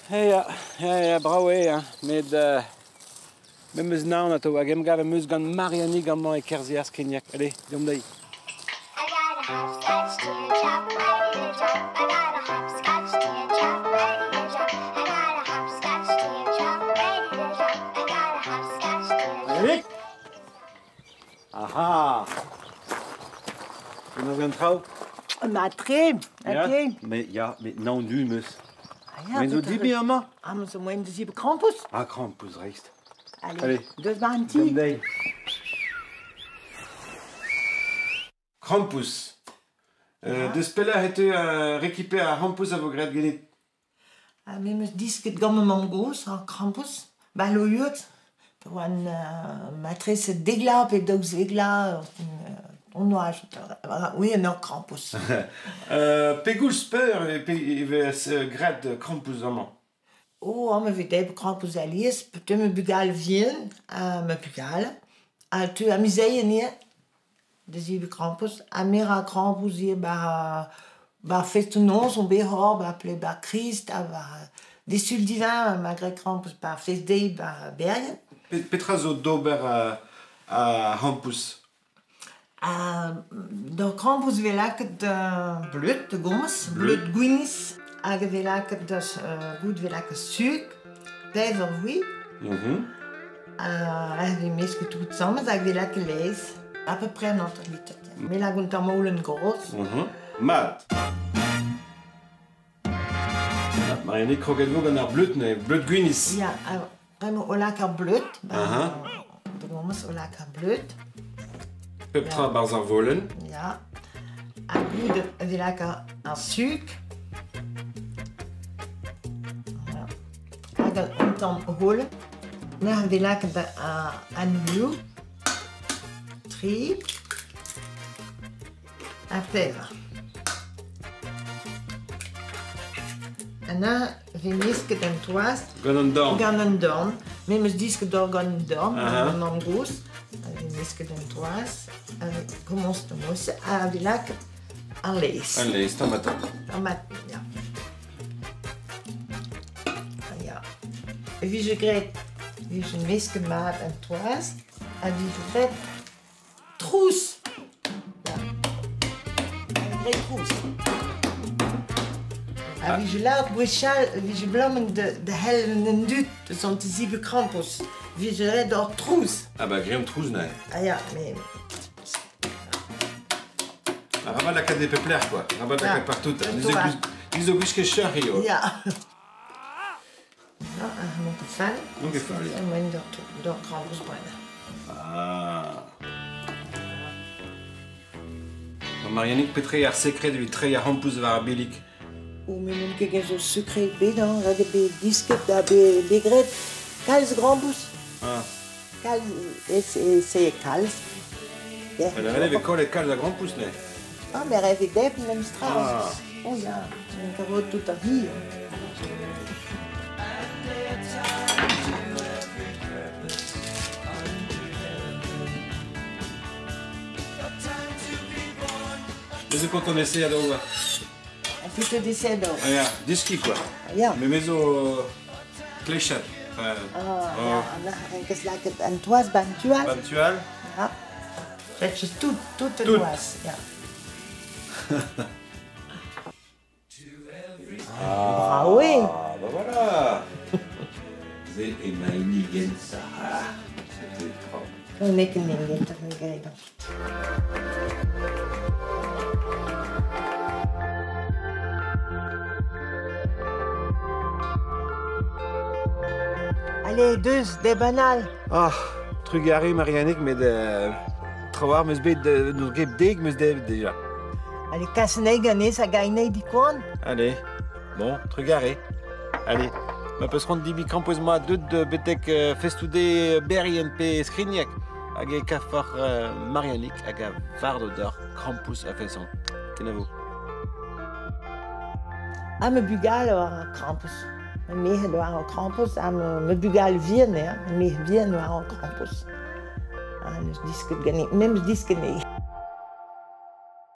Ya, ya, ya, brav eo, hein, met me 'm eus naon atav hag emgav em eus gant Mariannig amañ e Kerzear Skrigneg. Allez, deomp dezhi. Mariannig? Aha! Penaos gant traoù? Mat-tre, mat-tre. Mais ya, met naon du 'm eus. Ah ya, Men zo dibi amañ? Ah, men zo moaien da zebriñ krampouezh. Ah, krampouezh dreist. Allez, Allez. deus war an ti. Deomp dezhi. Krampouezh. Deus pelec'h e teu rekipe ar c'hrampouezh a vo graet ganit? Ha me 'm eus disket gant ma mamm-gozh ar krampouezh, ba Lohuot. Pa oan matrese dek vloaz pe 12 vloaz on oa oui, en ur krampouezh. Pegoulz peur e vez graet krampouezh amañ? Oh, amañ e vez debret krampouezh alies, peotgwir ma bugale vihan ha ma bugale ha teu amezeien ivez da zebriñ krampouezh. Ha me 'ra krampouezh ivez 'ba 'ba ar festoù-noz on bet oc'h ober 'ba Krist ha 'ba disul divin 'ma graet krampouezh 'ba ar fest-deiz 'ba Berrien. Petra zo d'ober ar c'hrampouezh? D'ur krampouezh e vez lakaet bleud da gomz, bleud gwinizh hag e vez lakaet gout e vez lakaet sukr, pevar vouilh. Ha e vez mesket tout ensemble hag e vez lakaet laezh, à peu près un hanter-litr. Me lak un tamm holen gros. Mat. Marianne, kroget vo gant ar bleud, neuze, bleud gwinizh. Ya, bremañ o lak ar bleud, da gomz o lak ar bleud. Pep tra 'barzh ar volenn. Ya. Ha goude e vez lak ar sukr. Hag un tamm holen. Neuze e vez lakaet an uioù. Tri. Ha pevar. Ha neuze e vez mesket an toaz. Gant an dorn. Gant an dorn. Me 'm eus disket d'ober gant an dorn, gant ma mamm-gozh. A vez mesket an toaz. A vez komañs da mouse ha a vez lakaet ar laezh. Al laezh, tamm-ha-tamm. Tamm-ha-tamm, ya. Ya. E vije graet, e vije mesket mat an toaz ha vije graet Trouz! Ya. Graet trouz. A vije lâret gwechall e vije blamen da c'hell an dud eus an ti krampouezh. Vije ret ur trouz. Ah bah greomp trouz neuze. Ah ya, mais... Arabat lakaat e pep lec'h quoi. Arabat lakaat partout. Ni zo gwisket cheuc'h eo. Ya. N'on ket fall. N'on ket fall, ya. Emaint d'ur krampouezh bremañ. Ah. Mariannig, petra eo ar sekred evit treiñ ar c'hrampouezh war ar billig? Oh, me n'on ket zo sekred ebet, hein. Ret eo bet disket ha bet graet kalz grampouezh. Ah. Kalz, e kalz. Ret e vez kollet kalz a grampouezh neuze. Ah, mais ret e vez memes tra. Ah. Oh ya, karout tout ar hir. Neuze quand on essaie d'ober. Plutôt d'essayer d'ober. Ah ya, deskiñ quoi. Ya. Me me zo klechat. Ah, ya, an lakaet an toaz ban tual. Ban tual. Ja. Dat tout, tout an toaz, ja. Ah, Bravo eo. Ah, bah voilà. Se emañ hini gentañ. Ah, c'était propre. N'eo ket min gentañ graet. Allez, deus, deb an all. Ah, trugarez Mariannig, met trawalc'h 'm eus bet n'eus ket dek 'm eus debret deja. Allez, kas anezhi ganez hag anezhi dikoan. Allez, bon, trugarez. Allez, ma peus c'hoant debriñ krampouezh mat deut betek festoù-deiz Berrien pe Skrigneg hag e kavfoc'h Mariannig hag a vardo deoc'h krampouezh a-feson. Kenavo. Ha ma bugale war ar krampouezh. Ma merc'hed war ar krampouezh ha ma bugale vihan eo. Ma merc'h vihan war ar krampouezh. Ha n'eus disket ganin, me 'm eus disket anezhi.